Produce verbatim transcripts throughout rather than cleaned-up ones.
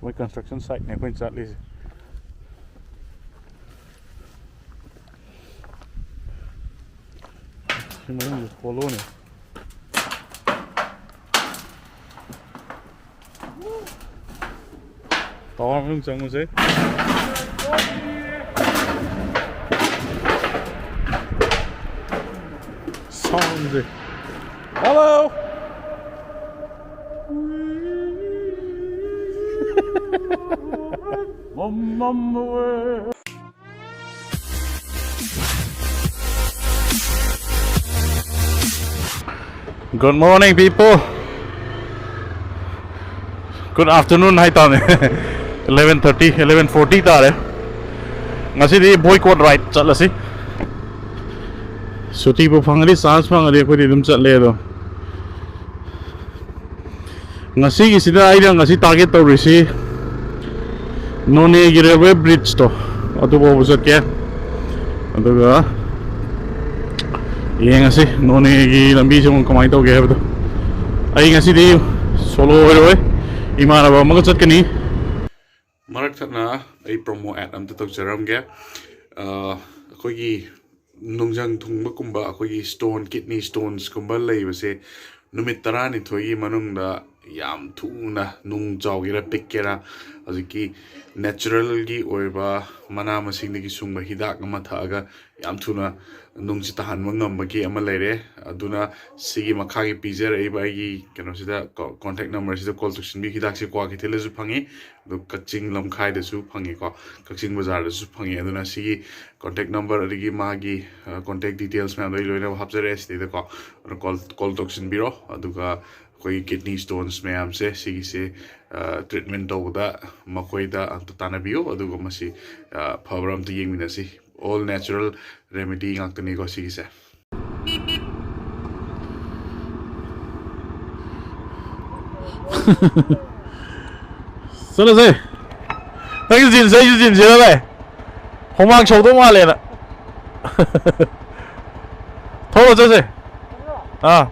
ꯃꯣꯏ construction site ꯅꯦ ꯑꯩꯈꯣꯏꯅ ꯆꯠꯂꯤꯁꯦ꯫ ꯁꯤ ꯃꯅꯨꯡꯁꯦ hollow ꯅꯦ꯫ Tower ꯃꯅꯨꯡ ꯆꯪꯉꯨꯁꯦ꯫ Sound ꯁꯦ꯫ Hello! Good morning, people. Good afternoon ꯍꯥꯏꯇꯥꯔꯦ꯫ Eleven thirty, eleven forty ꯇꯥꯔꯦ꯫ ꯉꯁꯤꯗꯤ boycott ride ꯆꯠꯂꯁꯤ꯫ ꯁꯨꯇꯤꯕꯨ ꯐꯪꯉꯗꯤ, chance ꯐꯪꯉꯗꯤ ꯑꯩꯈꯣꯏꯗꯤ ꯑꯗꯨꯝ ꯆꯠꯂꯦ꯫ ꯑꯗꯣ ꯉꯁꯤꯒꯤꯁꯤꯗ ꯑꯩꯅ ꯉꯁꯤ target ꯇꯧꯔꯤꯁꯤ ꯅꯣꯅꯦꯒꯤ railway bridge ꯇꯣ, ꯑꯗꯨ ꯐꯥꯎꯕ ꯆꯠꯀꯦ꯫ ꯑꯗꯨꯒ ꯌꯦꯡꯉꯁꯤ ꯅꯣꯅꯦꯒꯤ ꯂꯝꯕꯤꯁꯦ ꯑꯃꯨꯛ ꯀꯃꯥꯏꯅ ꯇꯧꯒꯦ ꯍꯥꯏꯕꯗꯣ꯫ ꯑꯩ ꯉꯁꯤꯗꯤ solo ꯑꯣꯏꯔꯣꯏ, ꯏꯃꯥꯟꯅꯕ ꯑꯃꯒ ꯆꯠꯀꯅꯤ꯫ ꯃꯔꯛ ꯊꯠꯅ ꯑꯩ promo ad ꯑꯝꯇ ꯇꯧꯖꯔꯝꯒꯦ꯫ ꯑ, ꯑꯩꯈꯣꯏꯒꯤ ꯅꯨꯡꯖꯪ ꯊꯨꯡꯕꯒꯨꯝꯕ, ꯑꯩꯈꯣꯏꯒꯤ stone, kidney stones ꯀꯨꯝꯕ ꯂꯩꯕꯁꯦ ꯅꯨꯃꯤꯠ ꯇꯔꯥꯅꯤꯊꯣꯏꯒꯤ ꯃꯅꯨꯡꯗ ꯌꯥꯝ ꯊꯨꯅ, ꯅꯨꯡ ꯆꯥꯎꯒꯦꯔꯥ ꯄꯤꯛꯀꯦꯔꯥ, ꯍꯧꯖꯤꯛꯀꯤ natural ꯒꯤ ꯑꯣꯏꯕ ꯃꯅꯥ ꯃꯁꯤꯡꯗꯒꯤ ꯁꯨꯡꯕ ꯍꯤꯗꯥꯛ ꯑꯃ ꯊꯛꯑꯒ ꯌꯥꯝ ꯊꯨꯅ ꯅꯨꯡꯁꯤ ꯇꯥꯍꯟꯕ ꯉꯝꯕꯒꯤ ꯑꯃ ꯂꯩꯔꯦ꯫ ꯑꯗꯨꯅ ꯁꯤꯒꯤ ꯃꯈꯥꯒꯤ ꯄꯤꯖꯔꯛꯏꯕ ꯑꯩꯒꯤ ꯀꯩꯅꯣꯁꯤꯗ, ꯀꯣ-, contact number ꯁꯤꯗ call ꯇꯧꯁꯤꯟꯕꯤꯌꯨ꯫ ꯍꯤꯗꯥꯛꯁꯦ ꯀ꯭ꯋꯥꯀꯩꯊꯦꯜꯗꯁꯨ ꯐꯪꯉꯤ, ꯑꯗꯨ ꯀꯛꯆꯤꯡ ꯂꯝꯈꯥꯏꯗꯁꯨ ꯐꯪꯉꯤꯀꯣ, ꯀꯛꯆꯤꯡ ꯕꯖꯥꯔꯗꯁꯨ ꯐꯪꯉꯤ꯫ ꯑꯗꯨꯅ ꯁꯤꯒꯤ contact number ꯑꯗꯒꯤ ꯃꯥꯒꯤ, ꯑ, contact details ꯃꯌꯥꯝꯗꯣ ꯑꯩ ꯂꯣꯏꯅꯃꯛ ꯍꯥꯞꯆꯔꯛꯑꯦ ꯁꯤꯗꯩꯗꯀꯣ꯫ ꯑꯗꯨꯅ call, call ꯇꯧꯁꯤꯟꯕꯤꯔꯣ꯫ ꯑꯗꯨꯒ ꯑꯩꯈꯣꯏꯒꯤ kidney stones ꯃꯌꯥꯝꯁꯦ ꯁꯤꯒꯤꯁꯦ, ꯑ, treatment ꯇꯧꯕꯗ ꯃꯈꯣꯏꯗ ꯑꯝꯇ ꯇꯥꯟꯅꯕꯤꯌꯨ, ꯑꯗꯨꯒ ꯃꯁꯤ, ꯑ, ꯐꯕ꯭ꯔꯥ ꯑꯝꯇ ꯌꯦꯡꯃꯤꯟꯅꯁꯤ꯫ All natural remedy ꯉꯥꯛꯇꯅꯤꯀꯣ ꯁꯤꯒꯤꯁꯦ꯫ ꯆꯠꯂꯁꯦ꯫ ꯅꯪꯁꯨ ꯆꯦꯟꯁꯦ, ꯑꯩꯁꯨ ꯆꯦꯟꯁꯦ, ꯚꯥꯏ꯫ ꯍꯨꯃꯥꯡ ꯁꯧꯗꯧ ꯃꯥꯜꯂꯦꯅ꯫ ꯊꯧꯔ ꯆꯠꯁꯦ꯫ ꯑꯥ꯫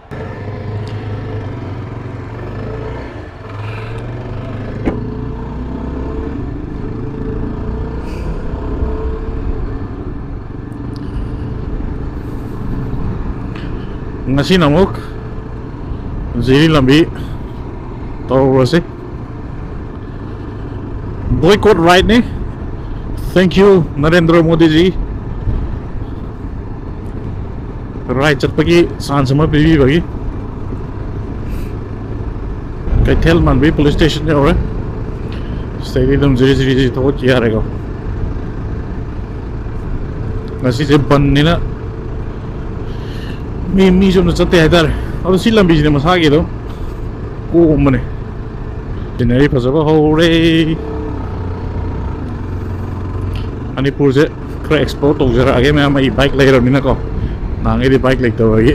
ꯉꯁꯤꯅ ꯑꯃꯨꯛ ꯖꯤꯔꯤ ꯂꯝꯕꯤ ꯇꯧꯔꯨꯔꯁꯤ꯫ Boycott ride ꯅꯤ꯫ Thank you, Narendra ꯃꯣꯗꯤꯖꯤ꯫ Ride ꯆꯠꯄꯒꯤ chance ꯑꯃ ꯄꯤꯕꯤꯕꯒꯤ꯫ ꯀꯩꯊꯦꯜ ꯃꯥꯟꯕꯤ police station ꯌꯧꯔꯦ꯫ ꯁꯤꯗꯩꯗꯤ ꯑꯗꯨꯝ ꯖꯤꯔꯤ ꯖꯤꯔꯤ ꯖꯤꯔꯤ ꯊꯧꯒꯠꯈꯤ ꯌꯥꯔꯦꯀꯣ꯫ ꯉꯁꯤꯁꯦ ꯕꯟꯅꯤꯅ ꯃꯤ, ꯃꯤꯁꯨ ꯑꯝꯇ ꯆꯠꯇꯦ ꯍꯥꯏꯇꯥꯔꯦ꯫ ꯑꯗꯣ ꯁꯤ ꯂꯝꯕꯤꯁꯤꯗꯤ ꯃꯁꯥꯒꯤ ꯑꯗꯨꯝ ꯀꯣꯝꯕꯅꯦ꯫ Scenery ꯐꯖꯕ ꯍꯧꯔꯦ꯫ ꯃꯅꯤꯄꯨꯔꯁꯦ ꯈꯔ explore ꯇꯧꯖꯔꯛꯑꯒꯦ ꯃꯌꯥꯝ, ꯑꯩ bike ꯂꯩꯔꯕꯅꯤꯅꯀꯣ꯫ ꯅꯍꯥꯟꯈꯩꯗꯤ bike ꯂꯩꯇꯕꯒꯤ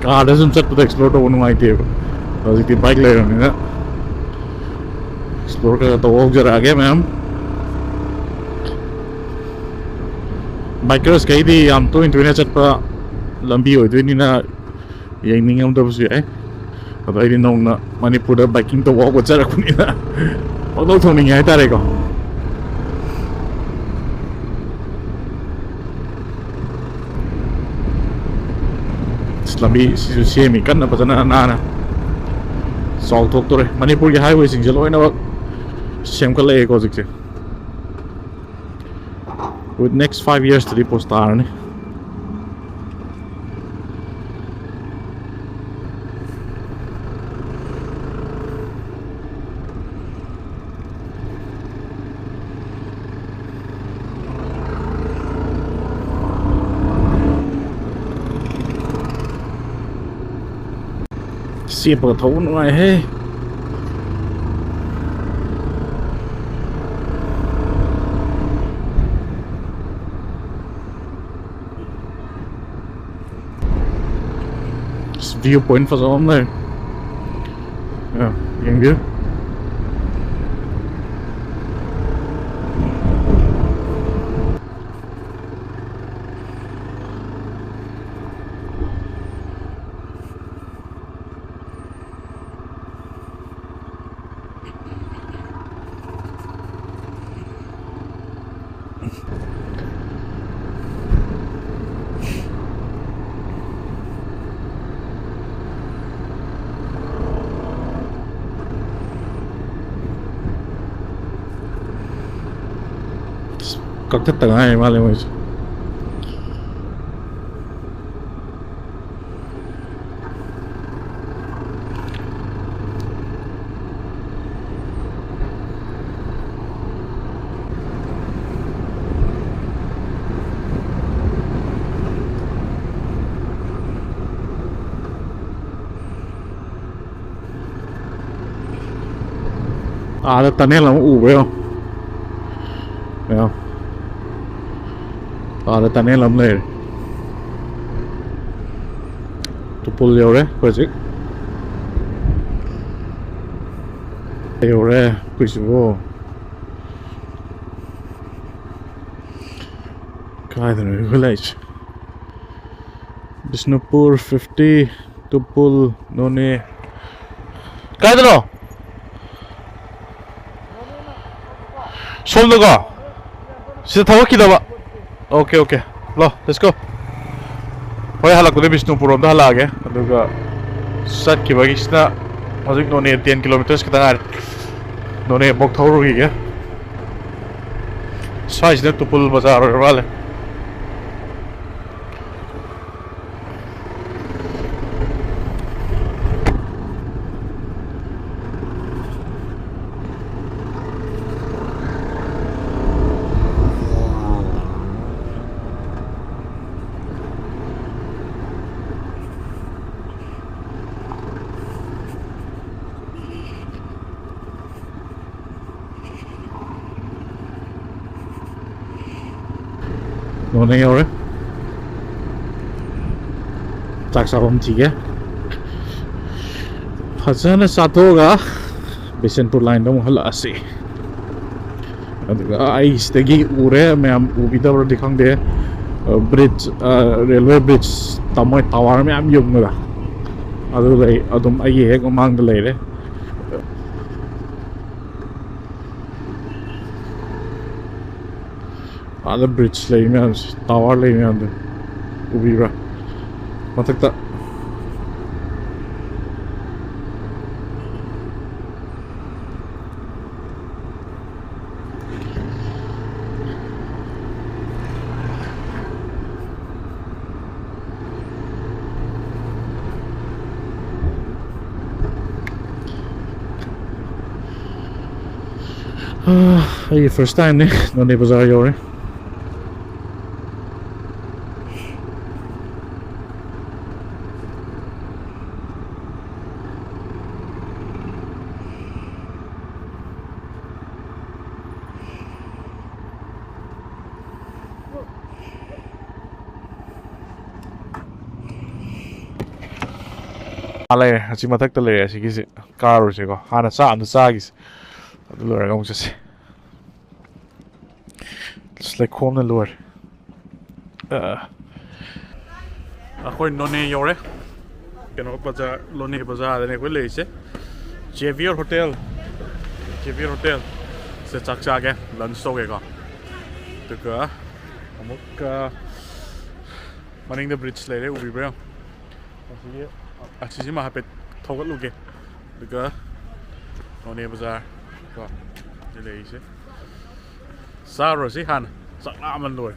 car ꯗ ꯁꯨꯝ ꯆꯠꯄꯗ explore ꯇꯧꯕ ꯅꯨꯡꯉꯥꯏꯇꯦꯕ꯫ ꯍꯧꯖꯤꯛꯇꯤ bike ꯂꯩꯔꯕꯅꯤꯅ explore ꯈꯔ ꯇꯧꯕ ꯍꯧꯖꯔꯛꯑꯒꯦ ꯃꯌꯥꯝ꯫ Bikers ꯈꯩꯗꯤ ꯌꯥꯝ ꯇꯣꯏꯅ ꯇꯣꯏꯅ ꯆꯠꯄ ꯂꯝꯕꯤ ꯑꯣꯏꯗꯣꯏꯅꯤꯅ ꯌꯦꯡꯅꯤꯡꯉꯝꯗꯕꯁꯨ ꯌꯥꯏ꯫ ꯑꯗꯣ ꯑꯩꯗꯤ ꯅꯧꯅ ꯃꯅꯤꯄꯨꯔꯗ biking ꯇꯧꯕ ꯍꯧꯒꯠꯆꯔꯛꯄꯅꯤꯅ ꯄꯪꯊꯧ ꯊꯧꯅꯤꯡꯉꯦ ꯍꯥꯏꯇꯥꯔꯦꯀꯣ꯫ ꯑꯁ, ꯂꯝꯕꯤ ꯁꯤꯁꯨ ꯁꯦꯝꯃꯤ ꯀꯟꯅ ꯐꯖꯅ ꯅꯥꯟꯅ꯫ ꯆꯥꯎꯊꯣꯛꯇꯣꯔꯦ꯫ ꯃꯅꯤꯄꯨꯔꯒꯤ highway ꯁꯤꯡꯁꯦ ꯂꯣꯏꯅꯃꯛ ꯁꯦꯝꯒꯠꯂꯛꯑꯦꯀꯣ ꯍꯧꯖꯤꯛꯁꯦ꯫ With next five years ꯇꯗꯤ post ꯇꯥꯔꯅꯤ꯫ ꯆꯦꯞꯄꯒ ꯊꯧꯕ ꯅꯨꯡꯉꯥꯏꯍꯦ꯫ ꯑꯁ, view point ꯐꯖꯕ ꯑꯃ ꯂꯩꯔꯦ꯫ ꯑ, ꯌꯦꯡꯕꯤꯌꯨ꯫ ꯀꯛꯊꯠꯇ ꯉꯥꯏꯔꯤ ꯃꯥꯜꯂꯦ ꯃꯣꯏꯁꯦ꯫ ꯑꯥꯗ ꯇꯅꯦꯜ ꯑꯃ ꯎꯕ꯭ꯔꯥ ꯌꯦꯡꯉꯣ꯫ ꯌꯦꯡꯉꯣ꯫ ꯑꯥꯗ ꯇꯅꯦꯜ ꯑꯃ ꯂꯩꯔꯦ꯫ ꯇꯨꯄꯨꯜ ꯌꯧꯔꯦ ꯑꯩꯈꯣꯏ ꯍꯧꯖꯤꯛ꯫ ꯌꯧꯔꯦ ꯑꯩꯈꯣꯏꯁꯤꯕꯨ꯫ ꯀꯥꯏꯗꯅꯣ ꯑꯩꯈꯣꯏ ꯂꯩꯁꯦ? ꯕꯤꯁꯅꯨꯄꯨꯔ ꯐꯤꯐꯇꯤ, ꯇꯨꯄꯨꯜ, ꯅꯣꯅꯦ꯫ ꯀꯥꯏꯗꯅꯣ? ꯁꯣꯝꯗꯀꯣ? ꯁꯤꯗ ꯊꯕꯛꯀꯤꯗꯕ? Okay, okay. ꯂꯣ, let's go꯫ ꯍꯣꯏ, ꯍꯜꯂꯛꯄꯗ ꯕꯤꯁꯅꯨꯄꯨꯔ ꯔꯣꯝꯗ ꯍꯜꯂꯛꯑꯒꯦ꯫ ꯑꯗꯨꯒ ꯆꯠꯈꯤꯕꯒꯤꯁꯤꯅ ꯍꯧꯖꯤꯛ ꯅꯣꯅꯦ ten kilometers ꯈꯤꯇꯪ ꯉꯥꯏꯔꯦ꯫ ꯅꯣꯅꯦ ꯐꯥꯎ ꯊꯧꯔꯨꯈꯤꯒꯦ꯫ ꯁ꯭ꯋꯥꯏꯁꯤꯅ ꯇꯨꯄꯨꯜ ꯕꯖꯥꯔ ꯑꯣꯏꯔ ꯃꯥꯜꯂꯦ꯫ ꯅꯣꯅꯦ ꯌꯧꯔꯦ꯫ ꯆꯥꯛ ꯆꯥꯐꯝ ꯊꯤꯒꯦ꯫ ꯐꯖꯅ ꯆꯥꯊꯣꯛꯑꯒ ꯕꯤꯁꯦꯟꯄꯨꯔ ꯂꯥꯏꯟꯗ ꯑꯃꯨꯛ ꯍꯜꯂꯛꯑꯁꯤ꯫ ꯑꯗꯨꯒ ꯑꯩ ꯁꯤꯗꯒꯤ ꯎꯔꯦ, ꯃꯌꯥꯝ ꯎꯕꯤꯗꯕ꯭ꯔꯗꯤ ꯈꯪꯗꯦ, ꯕ꯭ꯔꯤꯖ, ꯔꯦꯜꯋꯦ ꯕ꯭ꯔꯤꯖ, ꯇꯃꯣꯏ ꯇꯥꯋꯔ ꯃꯌꯥꯝ ꯌꯨꯡꯉꯒ ꯑꯗꯨ ꯂꯩ, ꯑꯗꯨꯝ ꯑꯩꯒꯤ ꯍꯦꯛ ꯃꯃꯥꯡꯗ ꯂꯩꯔꯦ꯫ ꯑꯥꯗ ꯕ꯭ꯔꯤꯖ ꯂꯩ ꯃꯌꯥꯝꯁꯦ, ꯇꯥꯋꯔ ꯂꯩ ꯃꯌꯥꯝꯗꯣ ꯎꯕꯤꯕ꯭ꯔꯥ? ꯃꯊꯛꯇ꯫ ꯑꯩꯒꯤ ꯐꯥꯔꯁ ꯇꯥꯏꯝꯅꯤ ꯅꯣꯅꯦ ꯕꯖꯥꯔ ꯌꯧꯔꯦ꯫ ꯑꯥ, ꯂꯩꯔꯦ꯫ ꯑꯁꯤ ꯃꯊꯛꯇ ꯂꯩꯔꯦ꯫ ꯑꯁꯤꯒꯤꯁꯤ ꯀꯥꯔꯨꯔꯁꯦꯀꯣ꯫ ꯍꯥꯟꯅ ꯆꯥꯛ ꯑꯝꯇ ꯆꯥꯈꯤꯁꯦ꯫ ꯑꯗꯨ ꯂꯣꯏꯔꯒ ꯑꯃꯨꯛ ꯆꯠꯁꯤ꯫ ꯑꯁ, ꯂꯩꯈꯣꯝꯅ ꯂꯣꯏꯔꯦ꯫ ꯑ꯫ ꯑꯩꯈꯣꯏ ꯅꯣꯅꯦ ꯌꯧꯔꯦ꯫ ꯀꯩꯅꯣ, ꯕꯖꯥꯔ, ꯅꯣꯅꯦ ꯕꯖꯥꯔꯗꯅꯦ ꯑꯩꯈꯣꯏ ꯂꯩꯔꯤꯁꯦ꯫ ꯖꯦꯕꯤꯌꯔ ꯍꯣꯇꯦꯜ, ꯖꯦꯕꯤꯌꯔ ꯍꯣꯇꯦꯜ ꯁꯤꯗ ꯆꯥꯛ ꯆꯥꯒꯦ, ꯂꯟꯁ ꯇꯧꯒꯦꯀꯣ꯫ ꯑꯗꯨꯒ ꯑꯃꯨꯛꯀ ꯃꯅꯤꯡꯗ ꯕ꯭ꯔꯤꯖ ꯂꯩꯔꯦ, ꯎꯕꯤꯕ꯭ꯔꯥ ꯌꯦꯡꯉꯣ꯫ ꯑꯁꯤꯒꯤ, ꯑꯁꯤꯁꯤꯃ ꯍꯥꯏꯐꯦꯠ ꯊꯧꯒꯠꯂꯨꯒꯦ꯫ ꯑꯗꯨꯒ ꯅꯣꯅꯦ ꯕꯖꯥꯔ ꯀꯣ, ꯁꯤ ꯂꯩꯔꯤꯁꯦ꯫ ꯆꯥꯔꯨꯔꯁꯤ ꯍꯥꯟꯅ, ꯆꯥꯛ ꯂꯥꯝꯕꯅ ꯂꯣꯏꯔꯦ꯫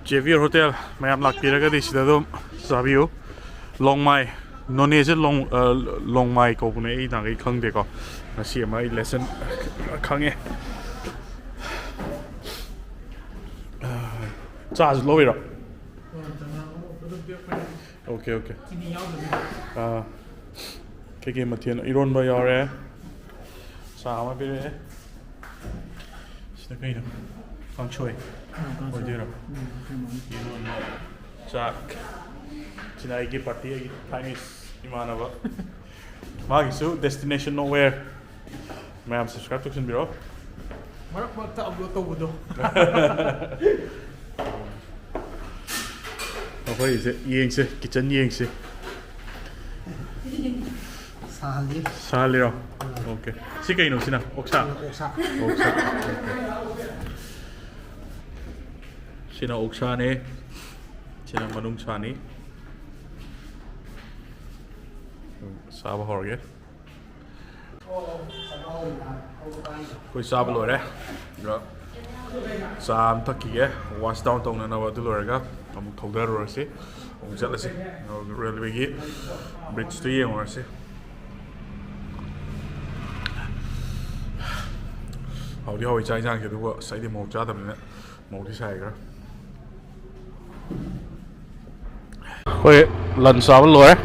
ꯖꯦꯕꯤꯌꯔ ꯍꯣꯇꯦꯜ ꯃꯌꯥꯝ ꯂꯥꯛꯄꯤꯔꯒꯗꯤ ꯁꯤꯗ ꯑꯗꯨꯝ ꯆꯥꯕꯤꯌꯨ꯫ ꯂꯣꯡꯃꯥꯏ, ꯅꯣꯅꯦꯁꯦ ꯂꯣꯡ-, ꯑ, ꯂꯣꯡꯃꯥꯏ ꯀꯧꯕꯅꯦ, ꯑꯩ ꯅꯍꯥꯟꯈꯩ ꯈꯪꯗꯦꯀꯣ, ꯉꯁꯤ ꯑꯃ ꯑꯩ ꯂꯦꯁꯟ ꯈꯪꯉꯦ꯫ ꯆꯥꯁꯨ ꯂꯧꯔꯤꯔꯣ? Okay, okay. ꯑꯥ, ꯀꯩꯀꯩ ꯃꯊꯦꯜ? ꯏꯔꯣꯟꯕ ꯌꯥꯎꯔꯦ, ꯆꯥ ꯑꯃ ꯄꯤꯔꯛꯑꯦ꯫ ꯁꯤꯅ ꯀꯩꯅꯣ? ꯀꯥꯡꯁꯣꯏ ꯑꯣꯏꯗꯣꯏꯔꯣ? ꯏꯔꯣꯟꯕ, ꯆꯥꯛ꯫ ꯁꯤꯅ ꯑꯩꯒꯤ ꯄꯥꯔꯇꯤ, ꯑꯩꯒꯤ ꯊꯥꯏꯅ ꯏꯃꯥꯟꯅꯕ꯫ ꯃꯥꯒꯤꯁꯨ Destination Nowhere꯫ ꯃꯌꯥꯝ subscribe ꯇꯧꯁꯤꯟꯕꯤꯔꯣ꯫ ꯃꯔꯛ ꯃꯔꯛꯇ upload ꯇꯧꯕꯗꯣ꯫ ꯑꯩꯈꯣꯏꯁꯦ ꯌꯦꯡꯁꯦ, kitchen ꯌꯦꯡꯁꯦ꯫ ꯁꯥꯍꯜꯂꯤ꯫ ꯁꯥꯍꯜꯂꯤꯔꯣ? ꯑꯥ꯫ ꯑꯣꯀꯦ꯫ ꯁꯤ ꯀꯩꯅꯣ ꯁꯤꯅ? ꯑꯣꯛꯁꯥ? ꯑꯣꯛꯁꯥ꯫ ꯑꯣꯛꯁꯥ꯫ ꯑꯣꯀꯦ꯫ ꯁꯤꯅ ꯑꯣꯛꯁꯥꯅꯦ꯫ ꯁꯤꯅ ꯃꯅꯨꯡꯁꯥꯅꯤ꯫ ꯆꯥꯕ ꯍꯧꯔꯒꯦ꯫ ꯑꯩꯈꯣꯏ ꯆꯥꯕ ꯂꯣꯏꯔꯦ꯫ ꯑꯗꯣ ꯆꯥ ꯑꯃ ꯊꯛꯈꯤꯒꯦ, wash down ꯇꯧꯅꯅꯕ꯫ ꯑꯗꯨ ꯂꯣꯏꯔꯒ ꯑꯃꯨꯛ ꯊꯧꯗꯔꯨꯔꯁꯤ, ꯑꯃꯨꯛ ꯆꯠꯂꯁꯤ꯫ ꯑꯗꯨꯒ railwayꯒꯤ bridgeꯇꯨ ꯌꯦꯡꯉꯨꯔꯁꯤ꯫ ꯍꯥꯎꯗꯤ ꯍꯥꯎꯋꯤ ꯆꯥꯛ ꯌꯦꯟꯁꯥꯡꯁꯦ, ꯑꯗꯨꯒ ꯑꯁ ꯑꯩꯗꯤ ꯃꯣꯔꯣꯛ ꯆꯥꯗꯕꯅꯤꯅ ꯃꯣꯔꯣꯛꯇꯤ ꯁꯥꯏꯈ꯭ꯔꯦ꯫ ꯑꯩꯈꯣꯏ ꯂꯟ ꯆꯥꯕ ꯂꯣꯏꯔꯦ꯫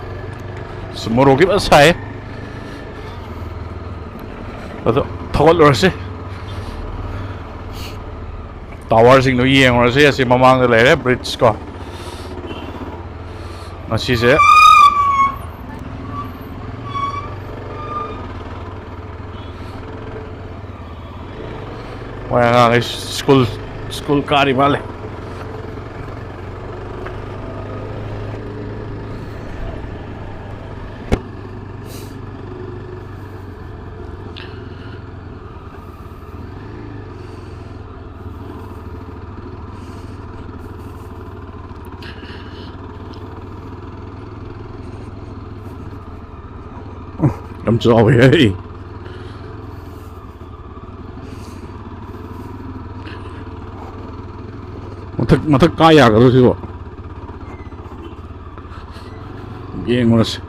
ꯑꯁ, ꯃꯣꯔꯣꯛꯇꯤ ꯐꯖꯅ ꯁꯥꯏꯌꯦ꯫ ꯑꯗꯣ ꯊꯧꯒꯠꯂꯨꯔꯁꯤ꯫ ꯇꯥꯋꯔꯁꯤꯡꯗꯣ ꯌꯦꯡꯉꯨꯔꯁꯤ꯫ ꯑꯁꯤ ꯃꯃꯥꯡꯗ ꯂꯩꯔꯦ ꯕ꯭ꯔꯤꯖ ꯀꯣ꯫ ꯉꯁꯤꯁꯦ ꯃꯣꯏ ꯑꯉꯥꯡꯈꯩ ꯁ꯭ꯀꯨꯜ, ꯁ꯭ꯀꯨꯜ ꯀꯥꯔꯤ ꯃꯥꯜꯂꯦ꯫ ꯌꯥꯝ ꯆꯥꯎꯋꯦꯍꯦ꯫ ꯃꯊꯛ, ꯃꯊꯛ ꯀꯥ ꯌꯥꯒꯗ꯭ꯔꯣ ꯁꯤꯕꯣ? ꯌꯦꯡꯉꯨꯔꯁꯤ꯫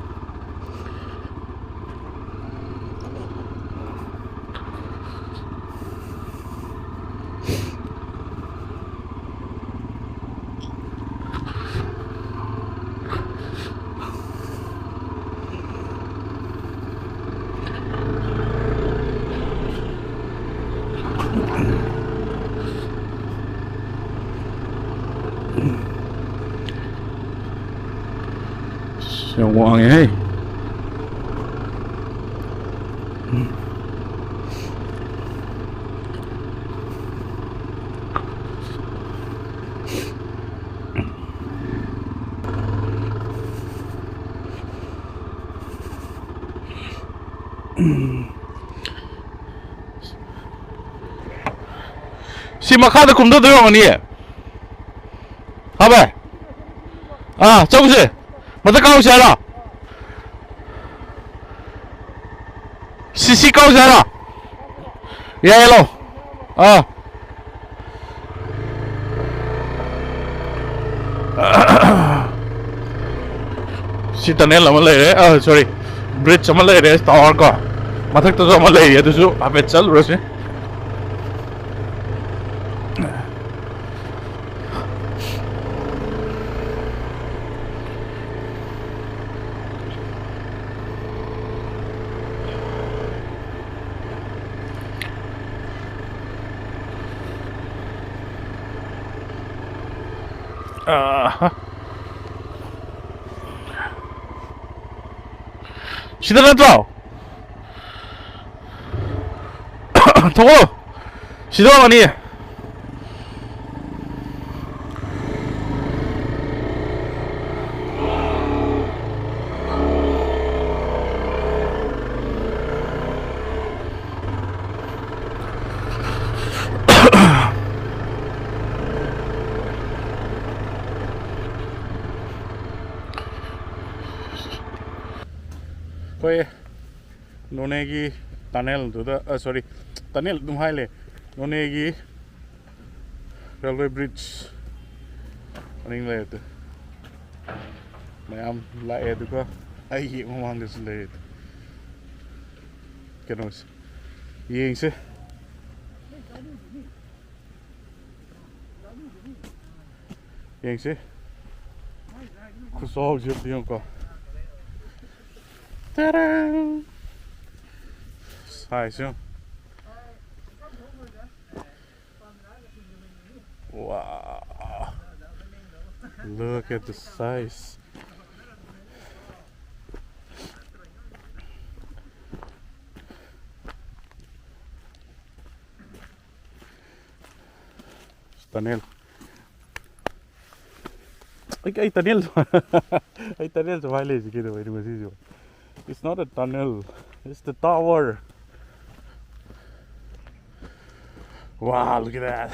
ꯌꯥꯝ ꯋꯥꯡꯉꯦꯍꯦ꯫ ꯁꯤ ꯃꯈꯥꯗ ꯀꯨꯝꯊꯗꯣꯏ ꯑꯣꯏꯔꯝꯒꯅꯤꯌꯦ꯫ ꯍꯥ ꯚꯥꯏ? ꯑꯥ, ꯆꯧꯁꯦ꯫ ꯃꯊꯛ ꯀꯥꯔꯨꯁꯦ ꯍꯥꯏꯔꯣ? ꯁꯤ, ꯁꯤ ꯀꯥꯔꯨꯁꯦ ꯍꯥꯏꯔꯣ? ꯌꯥꯏꯌꯦ, ꯂꯥꯛꯑꯣ꯫ ꯑꯥ꯫ ꯁꯤ tunnel ꯑꯃ ꯂꯩꯔꯦ, ꯑ, sorry, bridge ꯑꯃ ꯂꯩꯔꯦ, tower ꯀꯣ꯫ ꯃꯊꯛꯇꯁꯨ ꯑꯃ ꯂꯩꯔꯤ, ꯑꯗꯨꯁꯨ ꯍꯥꯏꯐꯦꯠ ꯆꯠꯂꯨꯔꯁꯤ꯫ ꯑꯥ꯫ ꯁꯤꯗ ꯅꯠꯇ꯭ꯔꯣ? ꯊꯣꯛꯂꯛꯑꯣ꯫ ꯁꯤꯗ ꯑꯣꯏꯔꯝꯒꯅꯤ꯫ ꯑꯩꯈꯣꯏ ꯅꯣꯅꯦꯒꯤ ꯇꯅꯦꯜꯗꯨꯗ, ꯑ, ꯁꯣꯔꯤ, ꯇꯅꯦꯜ ꯑꯗꯨꯝ ꯍꯥꯏ ꯂꯩ꯫ ꯅꯣꯅꯦꯒꯤ ꯔꯦꯜꯋꯦ ꯕ꯭ꯔꯤꯖ ꯃꯅꯤꯡ ꯂꯩꯔꯦ꯫ ꯃꯌꯥꯝ ꯂꯥꯛꯑꯦ, ꯑꯗꯨꯒ ꯑꯩꯒꯤ ꯃꯃꯥꯡꯗꯁꯨ ꯂꯩꯔꯦ꯫ ꯀꯩꯅꯣꯁꯦ ꯌꯦꯡꯁꯦ꯫ ꯌꯦꯡꯁꯤ꯫ ꯈꯨꯆꯥꯎꯁꯦ ꯑꯝꯇ ꯌꯦꯡꯉꯨꯀꯣ꯫ ꯇꯦꯔꯦꯡ! ꯁꯥꯏꯖꯁꯦ ꯌꯦꯡꯉꯨ꯫ Wow. Look at the size. Tunnel. ꯑꯩ, ꯑꯩ ꯇꯅꯦꯜ, ꯑꯩ ꯇꯅꯦꯜ ꯁꯨꯃꯥꯏꯅ ꯂꯩꯔꯤꯁꯤ ꯀꯩꯗꯧꯕꯩꯅꯣ ꯉꯁꯤꯁꯤꯕꯣ? It's not a tunnel, it's the tower. Wow, look at that.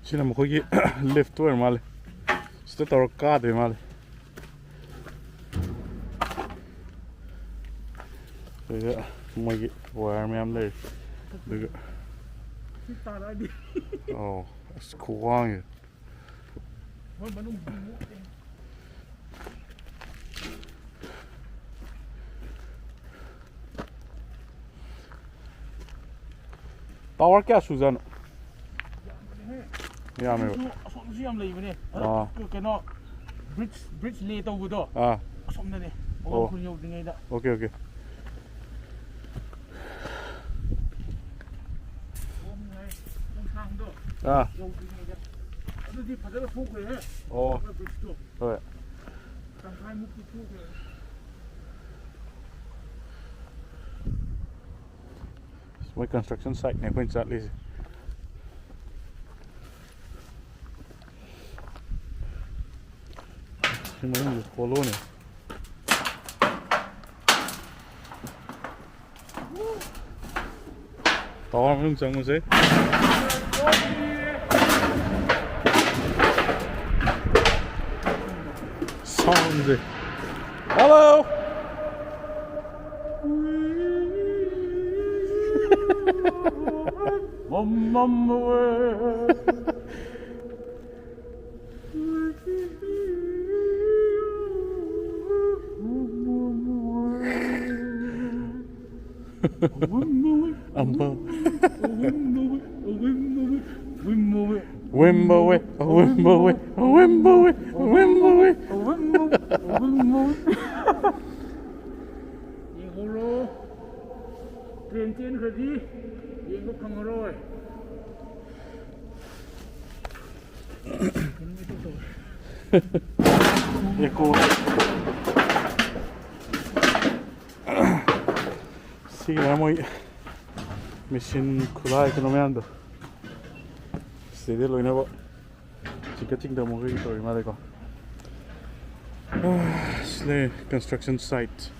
ꯁꯤꯅ ꯃꯈꯣꯏꯒꯤ ꯂꯤꯐꯇ ꯑꯣꯏꯔ ꯃꯥꯜꯂꯦ꯫ ꯁꯤꯗ ꯇꯧꯔꯒ ꯀꯥꯗꯣꯏ ꯃꯥꯜꯂꯦ꯫ ꯁꯤꯗ ꯃꯣꯏꯒꯤ ꯋꯥꯌꯔ ꯃꯌꯥꯝ ꯂꯩꯔꯤ꯫ ꯑꯗꯨꯒ ꯁꯤ ꯇꯥꯔꯛꯑꯗꯤ꯫ ꯑꯧ, ꯑꯁ, ꯈꯨꯋꯥꯡꯁꯦ꯫ ꯃꯣꯏ ꯃꯅꯨꯡꯗꯤ ꯃꯣꯠꯂꯦ꯫ ꯇꯥꯋꯔ ꯀꯌꯥ ꯁꯨꯖꯥꯠꯅꯣ? ꯌꯥꯝꯃꯦꯕ꯫ ꯑꯁꯣꯝꯁꯨ, ꯑꯁꯣꯝꯁꯨ ꯌꯥꯝ ꯂꯩꯕꯅꯦ꯫ ꯑꯗꯣ ꯑꯥ꯫ ꯀꯩꯅꯣ, ꯕ꯭ꯔꯤꯖ, ꯕ꯭ꯔꯤꯖ ꯂꯦ ꯇꯧꯕꯗꯣ꯫ ꯑꯥ꯫ ꯑꯁꯣꯝꯗꯅꯦ꯫ ꯑꯣ꯫ ꯈꯨꯜ ꯌꯧꯗ꯭ꯔꯤꯉꯩꯗ꯫ Okay, okay. ꯑꯥ꯫ ꯑꯗꯨꯗꯤ ꯐꯖꯅ ꯊꯣꯛꯈ꯭ꯔꯦꯍꯦ꯫ ꯑꯣ꯫ ꯕ꯭ꯔꯤꯖꯇꯣ꯫ ꯍꯣꯏ꯫ ꯇꯪꯈꯥꯏꯃꯨꯛꯇꯤ ꯊꯣꯛꯈ꯭ꯔꯦ꯫ ꯃꯣꯏ construction site ꯅꯦ ꯑꯩꯈꯣꯏꯅ ꯆꯠꯂꯤꯁꯦ꯫ ꯁꯤ ꯃꯅꯨꯡꯁꯦ ꯍꯣꯂꯣꯅꯦ꯫ ꯇꯥꯋꯔ ꯃꯅꯨꯡ ꯆꯪꯉꯨꯁꯦ꯫ Sound ꯁꯦ꯫ Hello! ꯑꯝꯕ꯫ ꯋꯤꯝꯕ ꯋꯦ, ꯋꯤꯝꯕ ꯋꯦ, ꯋꯤꯝꯕ ꯋꯦ, ꯋꯤꯝꯕ ꯋꯦ꯫ ꯌꯦꯡꯍꯧꯔꯣ꯫ ꯇ꯭ꯔꯦꯟ ꯆꯦꯟꯈ꯭ꯔꯗꯤ ꯌꯦꯡꯕ ꯐꯪꯉꯔꯣꯏ꯫ Echo꯫ ꯁꯤꯅ ꯃꯣꯏ ꯃꯦꯆꯤꯟ ꯈꯨꯠꯂꯥꯏ ꯀꯩꯅꯣ ꯃꯌꯥꯝꯗꯣ ꯁꯤꯗꯩꯗ ꯂꯣꯏꯅꯃꯛ ꯆꯤꯡꯈꯠ ꯆꯤꯡꯊꯕ ꯃꯈꯣꯏꯒꯤ ꯇꯧꯔꯤ ꯃꯥꯜꯂꯦꯀꯣ꯫ ꯁꯤ ꯂꯩ construction site꯫